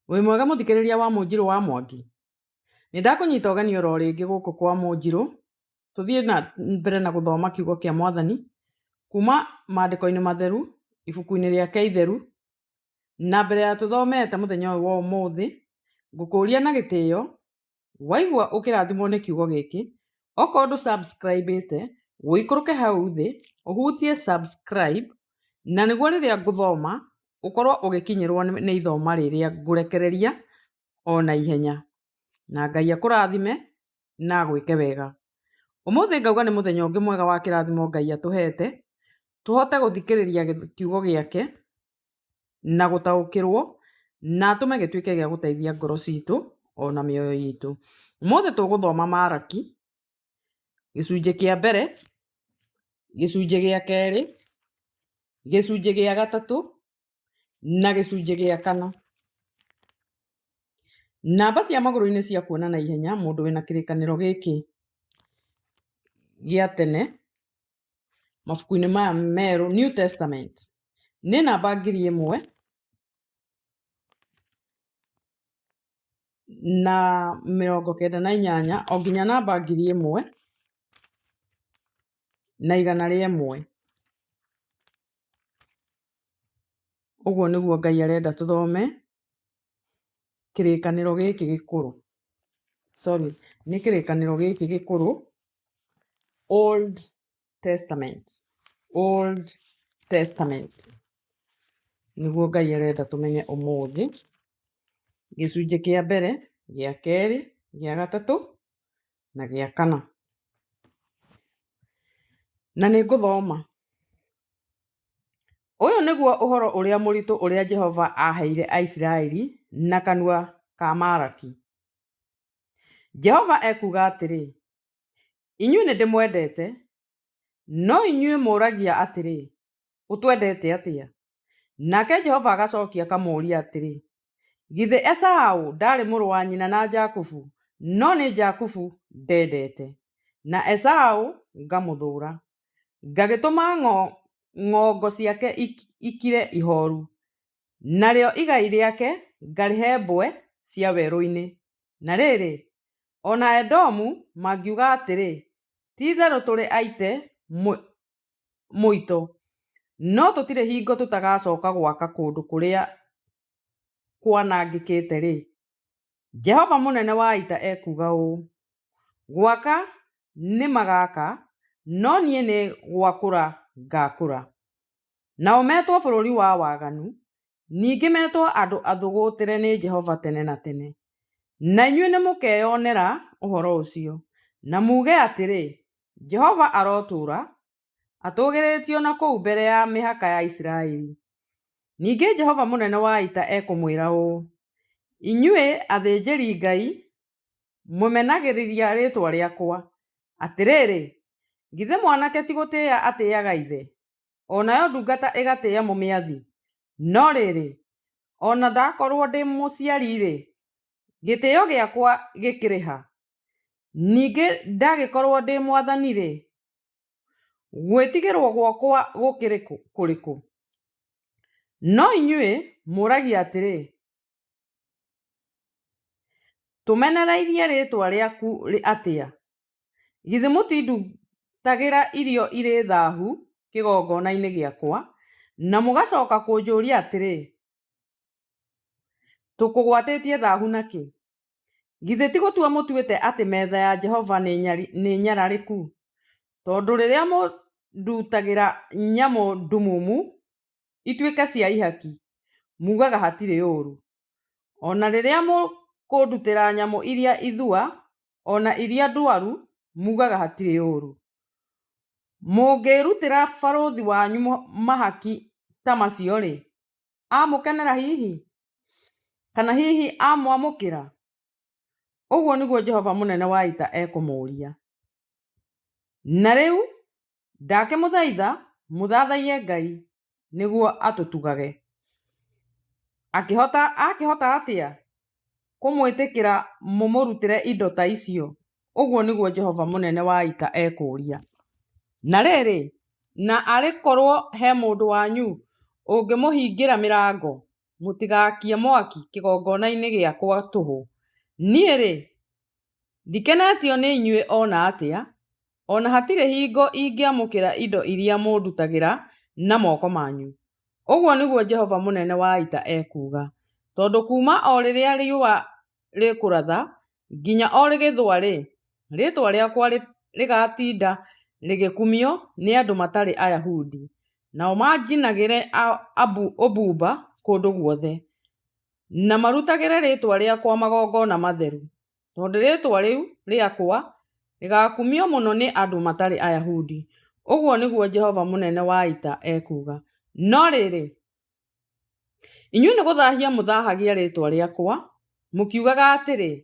Wĩ mwega mũthikĩrĩria wa Mũnjirũ wa Mwangi? Nĩ ndakũnyita ũgeni oro rĩngĩ gũkũ kwa Mũnjirũ, tũthiĩ na mbere na gũthoma kiugo kĩa Mwathani kuma maandĩko-inĩ matheru, ibuku-inĩ rĩake itheru. Na mbere ya tũthomete mũthenya ũyũ wa ũmũthĩ, ngũkũria na gĩtĩo Waigua ũkĩrathimwo nĩ kiugo gĩkĩ, okorwo ndũ subscribe ĩte, ũikũrũke hau thĩ ũhutie subscribe na nĩguo rĩrĩa ngũthoma ũkorwo ũgĩkinyĩrwo nĩ ithoma rĩrĩa ngũrekereria o na ihenya. Na Ngai akũrathime na agwĩke wega. Ũmũthĩ ngauga nĩ mũthenya ũngĩ mwega wa kĩrathimo Ngai atũhete, tũhote gũthikĩrĩria kiugo gĩake na gũtaũkĩrwo na atũme gĩtuĩke gĩa gũteithia ngoro citũ ona mĩoyo itũ. Ũmũthĩ tũgũthoma Maraki gĩcunjĩ kĩa mbere, gĩcunjĩ gĩa kerĩ, gĩcunjĩ gĩa gatatũ na gĩcunjĩ gĩa kana. Namba cia magũrũ-inĩ cia kuona na ihenya mũndũ wĩna kĩrĩkanĩro gĩkĩ gĩa tene mabuku-inĩ maya merũ New Testament nĩ namba 1098 o nginya namba 1100. Ũguo nĩguo Ngai arenda tũthome kĩrĩkanĩro gĩkĩ gĩkũrũ. Sorry, nĩ kĩrĩkanĩro gĩkĩ gĩkũrũ, Old Testament. Old Testament. Nĩguo Ngai arenda tũmenye ũmũthĩ. Gĩcunjĩ kĩa mbere, gĩa kerĩ, gĩa gatatũ na gĩa kana. Na nĩ ngũthoma. Ũyũ nĩguo ũhoro ũrĩa mũritũ ũrĩa Jehova aaheire Aisiraeli na kanua ka Malaki. Jehova ekuuga atĩrĩ, Inyuĩ nĩ ndĩmwendete, no inyuĩ mũũragia atĩrĩ, 'Ũtwendete atĩa? Nake Jehova agacokia akamũũria atĩrĩ, Githĩ Esau ndaarĩ mũrũ wa nyina na Jakubu? No nĩ Jakubu ndendete, na Esau ngamũthũũra, ngagĩtũma ng'ongo ciake ikire ihooru, narĩo igai rĩake ngarĩhe mbwe cia werũ-inĩ. Na rĩrĩ, o na Edomu mangiuga atĩrĩ, 'Ti-itherũ tũrĩ aite mũito, no tũtirĩ hingo tũtagacoka gwaka kũndũ kũrĩa kwanangĩkĩte-rĩ, Jehova mũnene wa ita ekuuga ũũ, Gwaka nĩmagaaka, no niĩ nĩ gwakũra ngaakũra. Nao metwo bũrũri wa waganu, ningĩ metwo andũ athũgũtĩre nĩ Jehova tene na tene. Na inyuĩ nĩmũkeyonera ũhoro ũcio, na muuge atĩrĩ, Jehova arotũũra atũũgĩrĩtio na kũu mbere ya mĩhaka ya Isiraeli. Ningĩ Jehova mũnene wa ita ekũmwĩra ũũ, Inyuĩ athĩnjĩri-Ngai mũmenagĩrĩria rĩĩtwa rĩakwa. Atĩrĩrĩ, githĩ mwanake ti gũtĩa atĩaga ithe, o nayo ndungata ĩgatĩa mũmĩathi? No rĩrĩ, o na ndakorũo ndĩ mũciari-rĩ, gĩtĩo gĩakwa gĩkĩrĩ ha? Ningĩ ndagĩkorũo ndĩ mwathani-rĩ, gwĩtigĩrũo gwakwa gũkĩrĩ kũrĩkũ? No inyuĩ mũũragia atĩrĩ, Tũmenereirie rĩĩtwa rĩaku atĩa? Githĩ mũtindutagĩra irio irĩ thaahu kĩgongona-inĩ gĩakwa, na mũgacoka kũnjũria atĩrĩ, 'Tũkũgwatĩtie thaahu nakĩ? Githĩ ti gũtua mũtuĩte atĩ metha ya Jehova nĩ nyararĩku? Tondũ rĩrĩa mũndutagĩra nyamũ ndumumu ituĩke cia ihaki, muugaga hatirĩ ũũru. O na rĩrĩa mũkũndutĩra nyamũ iria ithua o na iria ndwaru, muugaga hatirĩ ũũru. Mũngĩrutĩra barũthi wanyu mahaki ta macio-rĩ, amũkenera hihi? Kana hihi amwamũkĩra? Ũguo nĩguo Jehova mũnene wa ita ekũmũũria. Na rĩu ndakĩmũthaitha mũthathaiye Ngai nĩguo atũtugage. Akĩhota, akĩhota atĩa kũmwĩtĩkĩra mũmũrutĩre indo ta icio? Ũguo nĩguo Jehova mũnene wa ita ekũũria. Na rĩrĩ, na arĩ korũo he mũndũ wanyu ũngĩmũhingĩra mĩrango, Mũtigaakie mwaki kĩgongona-inĩ gĩakwa tũhũ. Niĩ-rĩ, ndikenetio nĩ inyuĩ o na atĩa, o na hatirĩ hingo ingĩamũkĩra indo iria mũndutagĩra na moko manyu, ũguo nĩguo Jehova Mũnene wa Ita ekuuga. Tondũ kuuma o rĩrĩa riũa rĩkũratha nginya o rĩgĩthũa-rĩ, rĩĩtwa rĩakwa rĩgatinda rĩgĩkumio nĩ andũ matarĩ Ayahudi, nao manjinagĩre ũbumba kũndũ guothe, na marutagĩre rĩĩtwa rĩakwa magongona matheru, tondũ rĩĩtwa rĩu rĩakwa rĩgaakumio mũno nĩ andũ matarĩ Ayahudi, ũguo nĩguo Jehova Mũnene wa Ita ekuuga. No rĩrĩ, inyuĩ nĩ gũthahia mũthahagia rĩĩtwa rĩakwa, mũkiugaga atĩrĩ,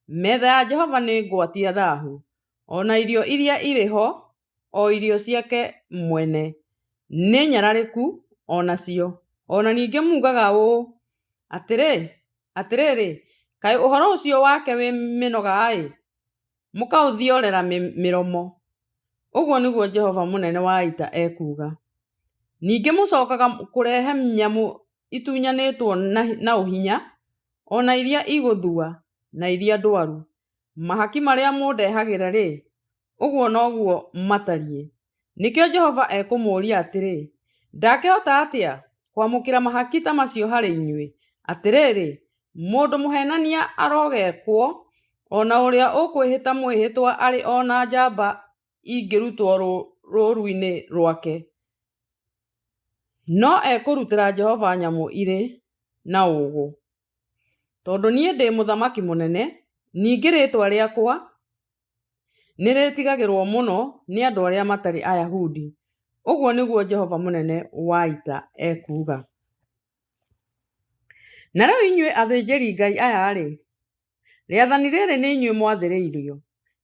'Metha ya Jehova nĩ ngwatie thahu, o na irio iria irĩ ho, o irio ciake mwene, nĩ nyararĩku o nacio. O na ningĩ muugaga ũũ, 'Atĩrĩrĩ, kaĩ ũhoro ũcio wake wĩ mĩnoga-ĩ, mũkaũthiorera mĩromo! Ũguo nĩguo Jehova Mũnene wa Ita ekuuga. Ningĩ mũcokaga kũrehe nyamũ itunyanĩtwo na ũhinya, o na iria igũthua, na iria ndwaru. Mahaki marĩa mũndehagĩra-rĩ, ũguo noguo matariĩ. Nĩkĩo Jehova ekũmũũria atĩrĩ, Ndakĩhota atĩa kwamũkĩra mahaki ta macio harĩ inyuĩ? Atĩrĩrĩ, mũndũ mũheenania arogekwo, o na ũrĩa ũkwĩhĩta mwĩhĩtwa arĩ o na njamba ingĩrutwo rũũru-inĩ rwake, no ekũrutĩra Jehova nyamũ irĩ na ũũgũ. Tondũ niĩ ndĩ mũthamaki mũnene, ningĩ rĩĩtwa rĩakwa nĩ rĩĩtigagĩrũo mũno nĩ andũ arĩa matarĩ Ayahudi, ũguo nĩguo Jehova Mũnene wa Ita ekuuga. Na rĩu inyuĩ athĩnjĩri-Ngai aya-rĩ, rĩathani rĩrĩ nĩ inyuĩ mwathĩrĩirio.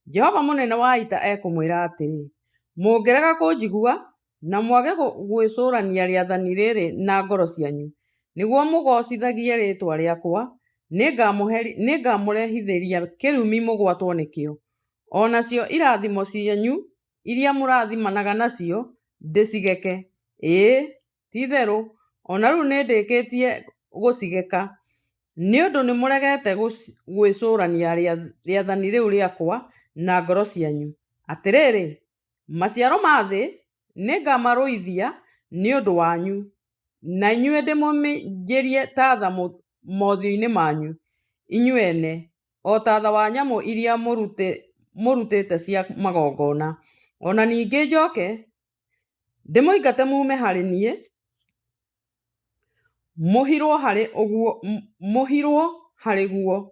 Jehova mũnene wa ita ekũmwĩra atĩrĩ, Mũngĩrega kũnjigua na mwage gwĩcũrania rĩathani rĩrĩ na ngoro cianyu, nĩguo mũgoocithagie rĩĩtwa rĩakwa, nĩngamũrehithĩria kĩrumi mũgwatwo nĩkĩo, o nacio irathimo cianyu iria mũrathimanaga nacio ndĩcigeke, ĩĩ, ti-itherũ, o na rĩu nĩndĩkĩtie gũcigeka, nĩ ũndũ nĩmũregete gwĩcũrania rĩathani rĩu rĩakwa na ngoro cianyu. Atĩrĩrĩ, maciaro ma thĩ nĩngamarũithia nĩ ũndũ wanyu, na inyuĩ ndĩmũminjĩrie tatha mothiũ-inĩ manyu inyuĩ ene, o tatha wa nyamũ iria mũrutĩte cia magongona. O na ningĩ njoke ndĩmũingate muume harĩ niĩ, mũhirwo harĩ guo,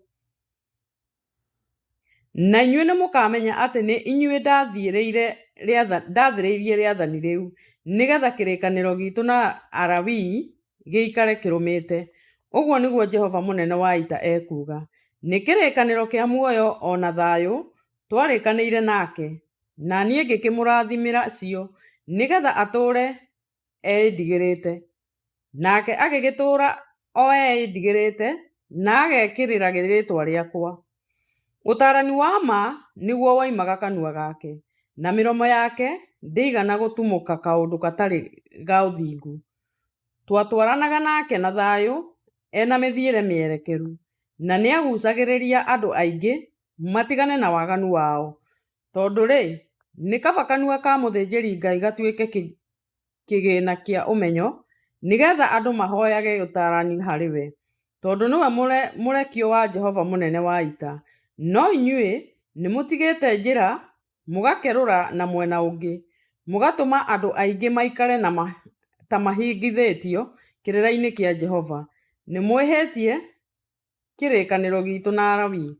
na inyuĩ nĩmũkamenya atĩ nĩ inyuĩ ndathĩrĩirie rĩathani rĩu, nĩgeetha kĩrĩkanĩro giitũ na Alawii gĩikare kĩrũmĩte, ũguo nĩguo Jehova Mũnene wa Ita ekuuga. Nĩ kĩrĩkanĩro kĩa muoyo o na thayũ twarĩkanĩire nake, na niĩ ngĩkĩmũrathimĩra cio, nĩgeetha atũũre eĩndigĩrĩte. Nake agĩgĩtũũra o eĩndigĩrĩte, na agekĩrĩra rĩĩtwa rĩakwa. Ũtaarani wa ma nĩguo woimaga kanua gake, na mĩromo yake ndĩigana gũtumũka kaũndũ gatarĩ ga ũthingu. Twatwaranaga nake na thayũ, e na mĩthiĩre mĩerekeru, na nĩagucagĩrĩria andũ aingĩ matigane na waganu wao. Tondũ-rĩ, nĩ kaba kanua ka mũthĩnjĩri-Ngai gatuĩke kĩgĩĩna kĩa ũmenyo, nĩ getha andũ mahoyage ũtaarani harĩ we, tondũ nĩwe mũrekio wa Jehova Mũnene wa Ita. No inyuĩ nĩmũtigĩte njĩra mũgakerũra na mwena ũngĩ, mũgatũma andũ aingĩ maikare ta mahĩngithĩtio kĩrĩra-inĩ kĩa Jehova. Nĩmwĩhĩtie kĩrĩkanĩro giitũ na Alawii,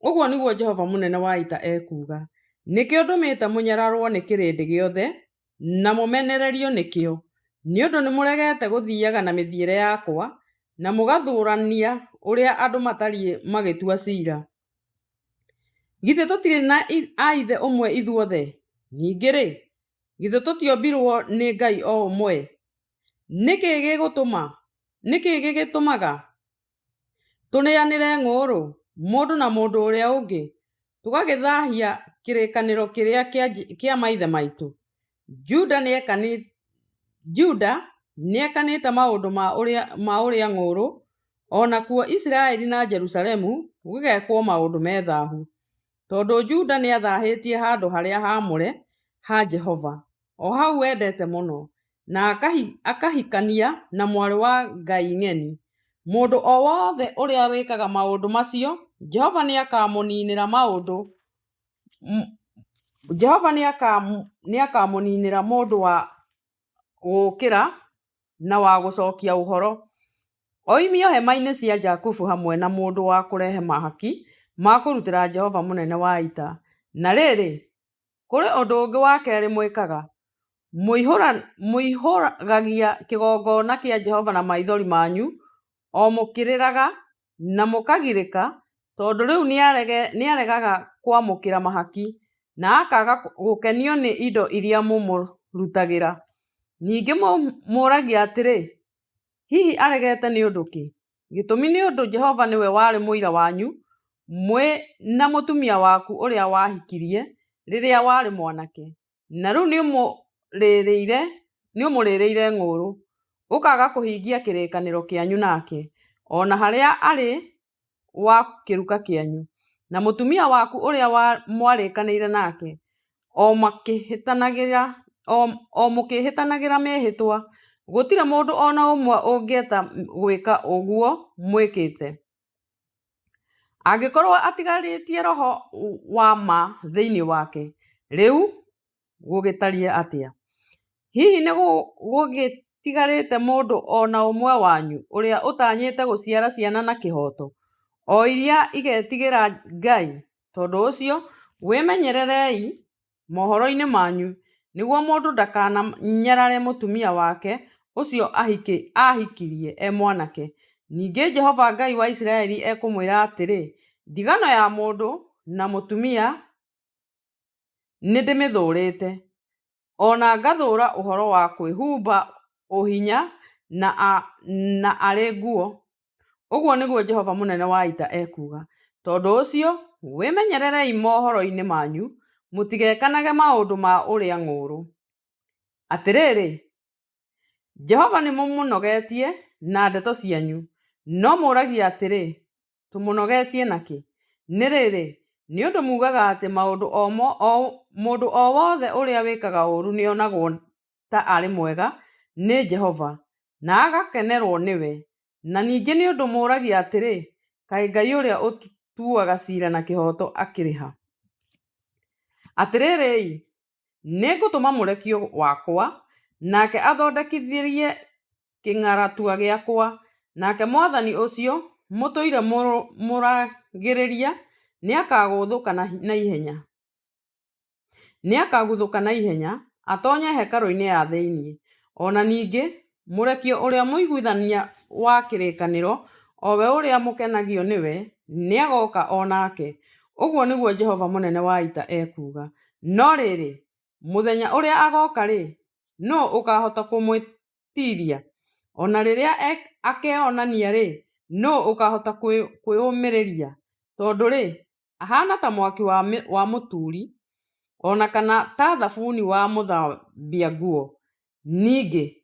ũguo nĩguo Jehova Mũnene wa Ita ekuuga. Nĩkĩo ndũmĩte mũnyararwo nĩ kĩrĩndĩ gĩothe, na mũmenererio nĩkĩo, nĩ ũndũ nĩmũregete gũthiiaga na mĩthiĩre yakwa, na mũgathũũrania ũrĩa andũ matariĩ magĩtua ciira. Githĩ tũtirĩ na a ithe ũmwe ithuothe? Ningĩ-rĩ, githĩ tũtiombirwo nĩ Ngai o ũmwe? Nĩ kĩĩ gĩgĩtũmaga tũrĩanĩre ng'ũũrũ, mũndũ na mũndũ ũrĩa ũngĩ, tũgagĩthaahia kĩrĩkanĩro kĩrĩa kĩa maithe maitũ? Juda nĩekanĩte maũndũ ma ũrĩa-ng'ũũrũ, o nakuo Isiraeli na Jerusalemu gũgekwo maũndũ me thahu, tondũ Juda nĩathahĩtie handũ harĩa haamũre ha Jehova, o hau endete mũno, na akahikania na mwarĩ wa ngai ng'eni. Mũndũ o wothe ũrĩa wĩkaga maũndũ macio, Jehova nĩakamũninĩra maũndũ Jehova nĩakamũniinĩra mũndũ wa gũũkĩra na wa gũcokia ũhoro, oimio hema-inĩ cia Jakubu hamwe na mũndũ wa kũrehe mahaki ma kũrutĩra Jehova mũnene wa ita. Na rĩrĩ, kũrĩ ũndũ ũngĩ wa kerĩ mwĩkaga, mũihũgagia kĩgongona kĩa Jehova na maithori manyu o mũkĩrĩraga na mũkagirĩka, tondũ rĩu nĩaregaga kwamũkĩra mahaki, na akaaga gũkenio nĩ indo iria mũmũrutagĩra. Ningĩ mũũragia atĩrĩ, 'Hihi aregete nĩ ũndũ kĩ?' Gĩtũmi nĩ ũndũ Jehova nĩwe warĩ mũira wanyu, mwĩ na mũtumia waku ũrĩa wahikirie rĩrĩa warĩ mwanake, na rĩu nĩũmũrĩrĩire ng'ũũrũ, ũkaaga kũhingia kĩrĩkanĩro kĩanyu nake, o na harĩa arĩ wa kĩruka kĩanyu, na mũtumia waku ũrĩa mwarĩkanĩire nake, o mũkĩĩhĩtanagĩra mĩĩhĩtwa. Gũtirĩ mũndũ o na ũmwe ũngĩeta gwĩka ũguo mwĩkĩte, angĩkorũo atigarĩtie roho wa ma thĩinĩ wake. Rĩu gũgĩtariĩ atĩa? Hihi nĩ gũgĩtigarĩte mũndũ o na ũmwe wanyu ũrĩa ũtanyĩte gũciara ciana na kĩhooto, o iria igetigĩra Ngai? Tondũ ũcio, wĩmenyererei mohoro-inĩ manyu, nĩguo mũndũ ndakananyarare mũtumia wake ũcio aahikirie e mwanake. Ningĩ Jehova Ngai wa Isiraeli ekũmwĩra atĩrĩ, Ndigano ya mũndũ na mũtumia nĩndĩmĩthũũrĩte, o na ngathũũra ũhoro wa kwĩhumba ũhinya na arĩ nguo, ũguo nĩguo Jehova Mũnene wa Ita ekuuga. Tondũ ũcio, wĩmenyererei mohoro-inĩ manyu, mũtigekanage maũndũ ma ũrĩa ng'ũũrũ. Atĩrĩrĩ, Jehova nĩmũmũnogetie na ndeto cianyu, no mũũragia atĩrĩ, Tũmũnogetie na kĩ? Nĩ rĩrĩ, nĩ ũndũ muugaga atĩ mũndũ o wothe ũrĩa wĩkaga ũũru nĩonagwo ta arĩ mwega nĩ Jehova, na agakenerũo nĩwe, na ningĩ nĩ ũndũ mũũragia atĩrĩ, Kaĩ Ngai ũrĩa ũtuaga cira na kĩhooto akĩrĩ ha? Atĩrĩrĩ-i, nĩngũtũma mũrekio wakwa, nake athondekithĩrie kĩng'aratua gĩakwa, nake mwathani ũcio mũtũire mũragĩrĩria nĩakaguthũka na ihenya atonye hekarũ-inĩ ya thĩinĩ. O na ningĩ mũrekio ũrĩa mũiguithania wa kĩrĩkanĩro, o we ũrĩa mũkenagio nĩwe, nĩagoka o nake, ũguo nĩguo Jehova Mũnene wa Ita ekuuga. No rĩrĩ, mũthenya ũrĩa agoka-rĩ, nũũ ũkaahota kũmwĩtiiria? O na rĩrĩa akeonania-rĩ, nũũ ũkaahota kwĩũmĩrĩria? Tondũ-rĩ, ahaana ta mwaki wa mũturi, o na kana ta thabuni wa mũthambia nguo. Ningĩ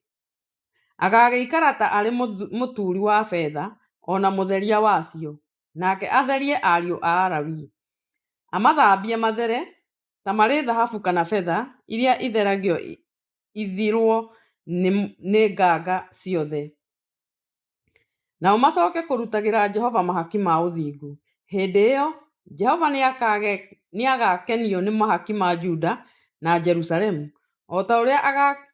agagĩikara ta arĩ mũturi wa betha, o na mũtheria wacio, nake atherie ariũ a Alawii, amathambie mathere, ta marĩ thahabu kana betha iria itheragio ithirwo nĩ nganga ciothe. Nao macoke kũrutagĩra Jehova mahaki ma ũthingu. Hĩndĩ ĩyo Jehova nĩagakenio nĩ mahaki ma Juda na Jerusalemu, o ta ũrĩa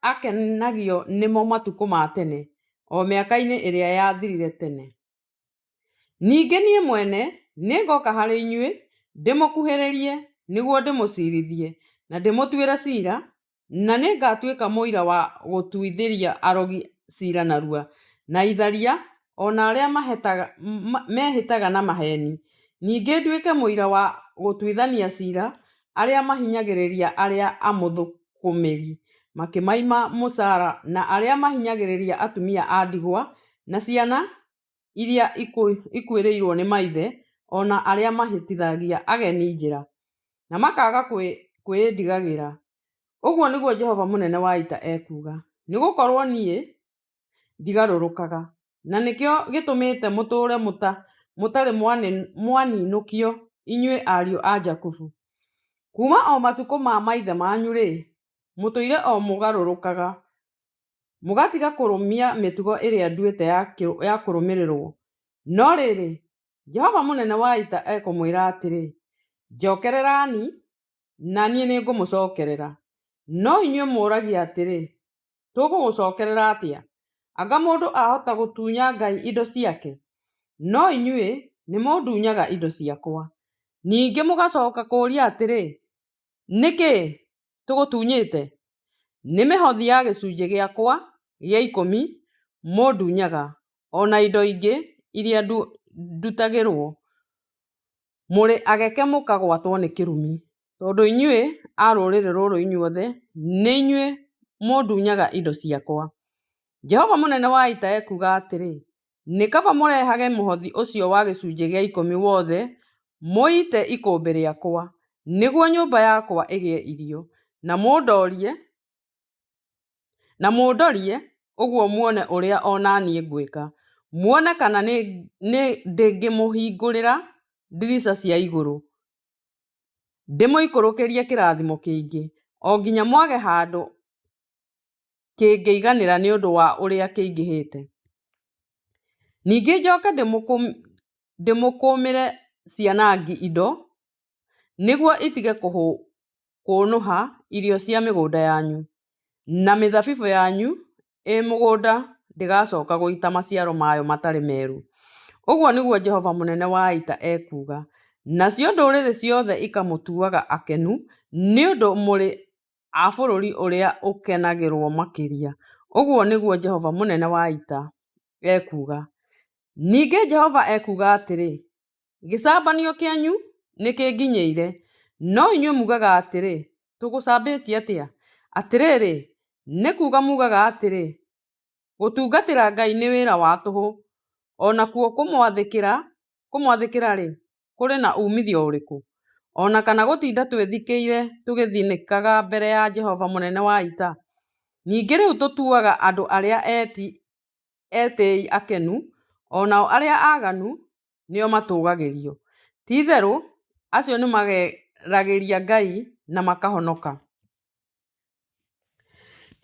aakenagio nĩmo matukũ ma tene, o mĩaka-inĩ ĩrĩa yathirire tene. Ningĩ niĩ mwene nĩngoka harĩ inyuĩ ndĩmũkuhĩrĩrie, nĩguo ndĩmũciirithie na ndĩmũtuĩre ciira, na nĩngatuĩka mũira wa gũtuithĩria arogi ciira narua, na itharia, o na arĩa mehĩtaga na maheeni, ningĩ nduĩke mũira wa gũtuithania ciira arĩa mahinyagĩrĩria arĩa amũthũkũmĩri makĩmaima mũcara, na arĩa mahinyagĩrĩria atumia a ndigwa, na ciana iria ikuĩrĩirũo nĩ maithe, o na arĩa mahĩtithagia ageni njĩra, na makaaga kwĩĩndigagĩra, ũguo nĩguo Jehova Mũnene wa Ita ekuuga. Nĩ gũkorũo niĩ. ndigarũrũkaga, na nĩkĩo gĩtũmĩte mũtũũre mũtarĩ mwaninũkio, inyuĩ ariũ a Jakubu. Kuuma o matukũ ma maithe manyu-rĩ, mũtũire o mũgarũrũkaga, mũgatiga kũrũmia mĩtugo ĩrĩa nduĩte ya kũrũmĩrĩrũo. No rĩrĩ, Jehova Mũnene wa Ita ekũmwĩra atĩrĩ, Njokererani, na niĩ nĩngũmũcokerera. No inyuĩ mũũragia atĩrĩ, Tũgũgũcokerera atĩa? Anga mũndũ aahota gũtunya Ngai indo ciake? No inyuĩ nĩmũndunyaga indo ciakwa. Ningĩ mũgacoka kũũria atĩrĩ, Nĩ kĩ tũgũtunyĩte? Nĩ mĩhothi ya gĩcunjĩ gĩakwa gĩa ikũmi mũndunyaga, o na indo ingĩ iria ndutagĩrũo. Mũrĩ ageke mũkagwatwo nĩ kĩrumi, tondũ inyuĩ a rũrĩrĩ rũrũ inyuothe nĩ inyuĩ mũndunyaga indo ciakwa. Jehova mũnene wa ita ekuuga atĩrĩ, Nĩ kaba mũrehage mũhothi ũcio wa gĩcunjĩ gĩa ikũmi wothe mũũite ikũmbĩ rĩakwa, nĩguo nyũmba yakwa ĩgĩe irio, na mũndorie ũguo muone ũrĩa o na niĩ ngwĩka, muone kana ndingĩmũhingũrĩra ndirica cia igũrũ, ndĩmũikũrũkĩrie kĩrathimo kĩingĩ, o nginya mwage handũ kĩngĩiganĩra nĩ ũndũ wa ũrĩa kĩingĩhĩte. Ningĩ njoke ndĩmũkũmĩre cianangi indo, nĩguo itige kũũnũha irio cia mĩgũnda yanyu, na mĩthabibũ yanyu ĩ mũgũnda ndĩgacoka gũita maciaro mayo matarĩ meru. Ũguo nĩguo Jehova mũnene wa ita ekuuga. Nacio ndũrĩrĩ ciothe ikamũtuaga akenu, nĩ ũndũ mũrĩ a bũrũri ũrĩa ũkenagĩrũo makĩria, ũguo nĩguo Jehova mũnene wa ita ekuuga. Ningĩ Jehova ekuuga atĩrĩ, Gĩcambanio kĩanyu nĩkĩnginyĩire, no inyuĩ muugaga atĩrĩ, Tũgũcambĩtie atĩa? Atĩrĩrĩ, nĩ kuuga muugaga atĩrĩ, Gũtungatĩra Ngai nĩ wĩra wa tũhũ, o nakuo kũmwathĩkĩra-rĩ, kũrĩ na uumithio ũrĩkũ? O na kana gũtinda twĩthikĩire tũgĩthĩnĩkaga mbere ya Jehova mũnene wa ita? Ningĩ rĩu tũtuaga andũ arĩa etĩĩi akenu, o nao arĩa aaganu nĩo matũũgagĩrio. Ti-itherũ acio nĩmageragĩria Ngai na makahonoka.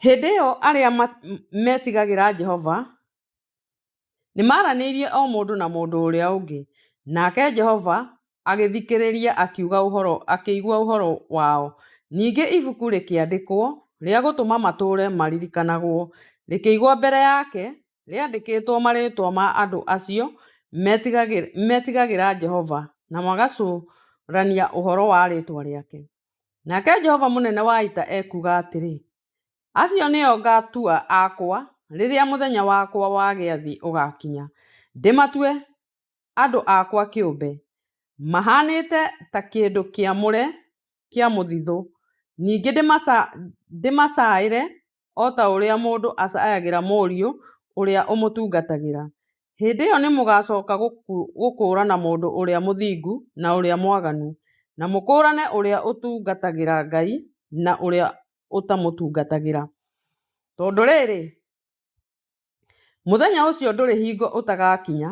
Hĩndĩ ĩyo arĩa metigagĩra Jehova nĩmaranĩirie o mũndũ na mũndũ ũrĩa ũngĩ, nake Jehova agĩthikĩrĩria akĩigua ũhoro wao. Ningĩ ibuku rĩkĩandĩkwo rĩa gũtũma matũũre maririkanagwo, rĩkĩigwo mbere yake, rĩandĩkĩtwo marĩĩtwa ma andũ acio metigagĩra Jehova na magacũũrania ũhoro wa rĩĩtwa rĩake. Nake Jehova mũnene wa ita ekuuga atĩrĩ, Acio nĩo ngatua akwa rĩrĩa mũthenya wakwa wa gĩathĩ ũgaakinya, ndĩmatue andũ akwa kĩũmbe, mahaanĩte ta kĩndũ kĩamũre kĩa mũthithũ, ningĩ ndĩmacaĩre o ta ũrĩa mũndũ acayagĩra mũriũ ũrĩa ũmũtungatagĩra. Hĩndĩ ĩyo nĩmũgacoka gũkũũrana mũndũ ũrĩa mũthingu na ũrĩa mwaganu, na mũkũũrane ũrĩa ũtungatagĩra Ngai na ũrĩa ũtamũtungatagĩra. Tondũ rĩrĩ, mũthenya ũcio ndũrĩ hingo ũtagakinya,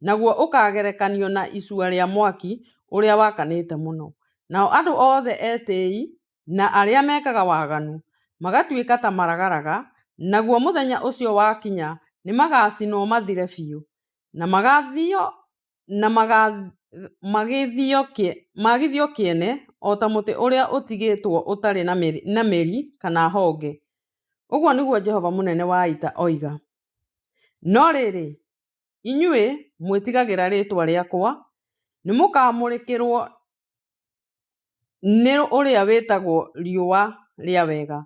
naguo ũkaagerekanio na icua rĩa mwaki ũrĩa wakanĩte mũno. Nao andũ othe etĩĩi na arĩa mekaga waganu magatuĩka ta maragaraga, naguo mũthenya ũcio wakinya nĩmagacinwo mathire biũ, na magithio kĩene o ta mũtĩ ũrĩa ũtigĩtwo ũtarĩ na mĩri kana honge, ũguo nĩguo Jehova mũnene wa ita oiga. No rĩrĩ, inyuĩ mwĩtigagĩra rĩĩtwa rĩakwa, nĩmũkamũrĩkĩrwo nĩ ũrĩa wĩtagwo Riũa rĩa Wega,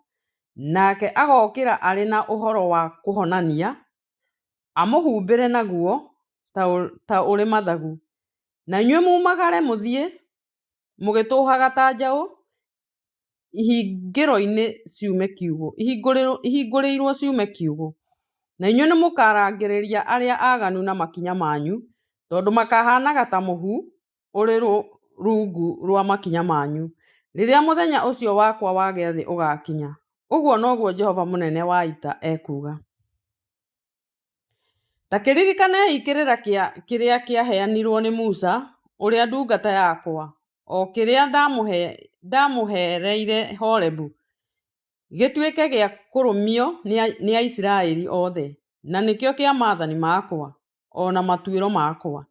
nake agookĩra arĩ na ũhoro wa kũhonania, amũhumbĩre naguo ta ũrĩ mathagu. Na inyuĩ mumagare mũthiĩ mũgĩtũũhaga ta njaũ ihingũrĩirwo ciume kiugũ. Na inyuĩ nĩmũkarangĩrĩria arĩa aaganu na makinya manyu, tondũ makahaanaga ta mũhu ũrĩ rungu rwa makinya manyu, rĩrĩa mũthenya ũcio wakwa wa gĩathĩ ũgaakinya, ũguo noguo Jehova mũnene wa ita ekuuga. Ta kĩririkanei kĩrĩra kĩrĩa kĩaheanirũo nĩ Musa, ũrĩa ndungata yakwa, o kĩrĩa ndamũheereire Horebu, gĩtuĩke gĩa kũrũmio nĩ Aisiraeli othe, na nĩkĩo kĩa maathani makwa, o na matuĩro makwa.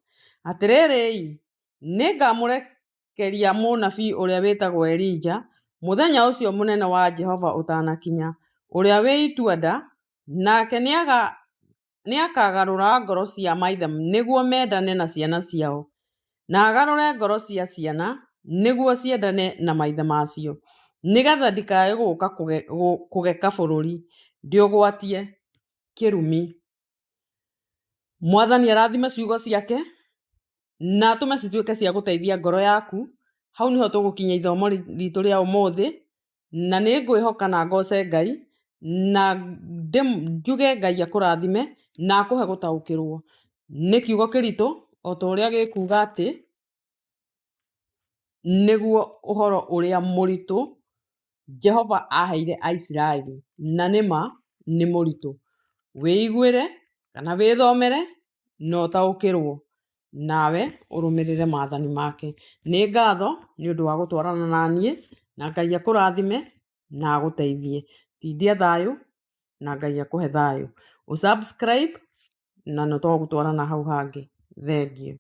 Atĩrĩrĩ-i, nĩngamũrekeria mũnabii ũrĩa wĩtagwo Elija, mũthenya ũcio mũnene wa Jehova ũtanakinya, ũrĩa wĩ itua-nda, nake nĩakagarũra ngoro cia maithe nĩguo mendane na ciana ciao, na agarũre ngoro cia ciana nĩguo ciendane na maithe ma cio, nĩ getha ndikae gũũka kũgeka bũrũri, ndĩũgwatie kĩrumi. Mwathani arathime ciugo ciake na atũme cituĩke cia gũteithia ngoro yaku. Hau niho tũgũkinyia ithomo ritũ rĩa ũmũthĩ, na nĩ ngwĩhoka na ngoce Ngai na njuge Ngai akũrathime na akũhe gũtaũkĩrwo nĩ kiugo kĩritũ o ta ũrĩa gĩkuga atĩ nĩguo ũhoro ũrĩa mũritũ Jehova aheire Aisiraeli, na nĩ ma nĩ mũritũ. Wĩiguĩre kana wĩthomere na ũtaũkĩrwo, nawe ũrũmĩrĩre maathani make. Nĩ ngatho nĩ ũndũ wa gũtwarana na niĩ, na Ngai akũrathime na agũteithie. Tindia thayũ na Ngai akũhe thayũ. Ũ subscribe na nĩ tũgũtwarana hau hangĩ. Thengiũ.